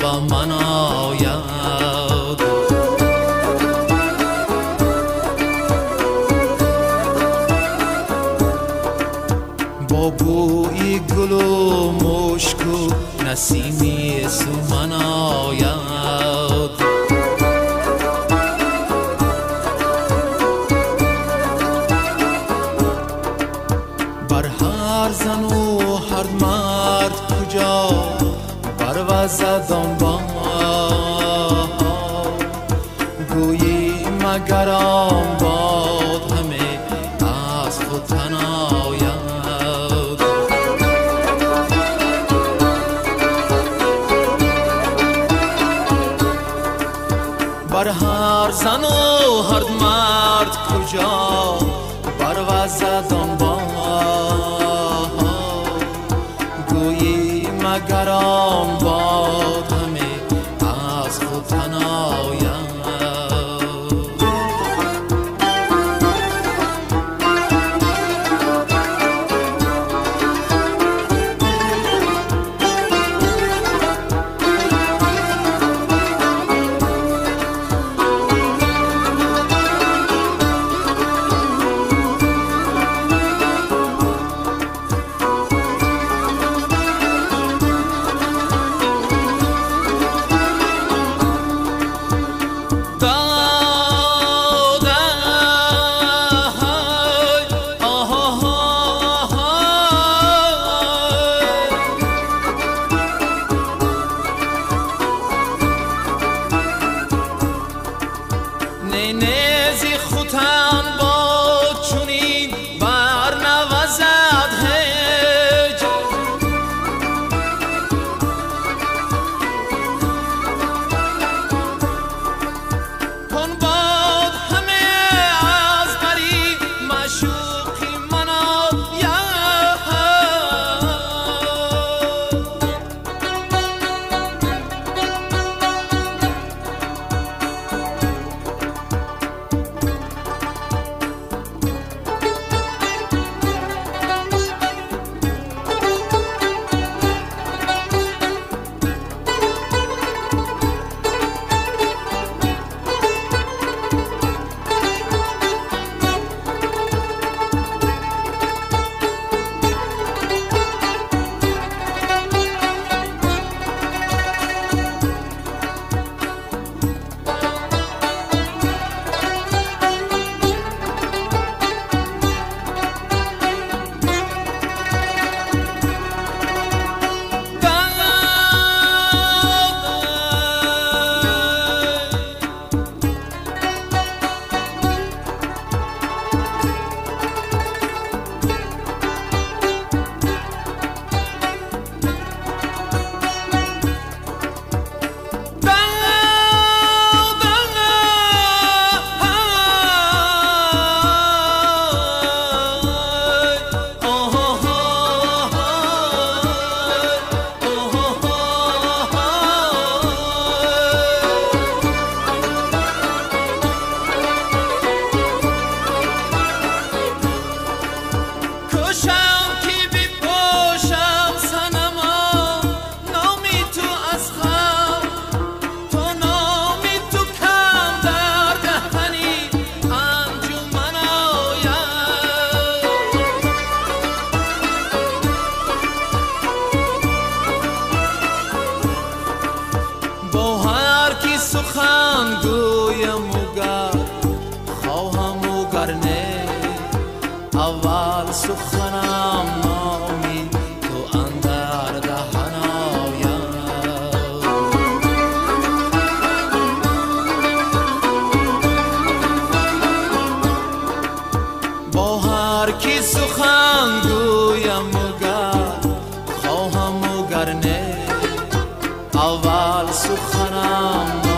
با من آید. با بوی گل و مشک و نسیمی سومن آید. بر هر زن و هر مرد کجا بروزد آن باد، گویی مگر آن باد همه از ختن آید. بر هر زن و هر مرد کجا بروزد آن باد، گویی مگر آن باد همه از ختن آید. نیزی ختن باد چونین بر نوزد هیچ، کن باد همه از بری معشوقی من آید. با هر کی سخن گویم و گر خواهم و گر نه، اول سخنم نامی تو اندر دهن آید. با هر کی سخن گویم و گر خواهم و گر نه، اول سخنم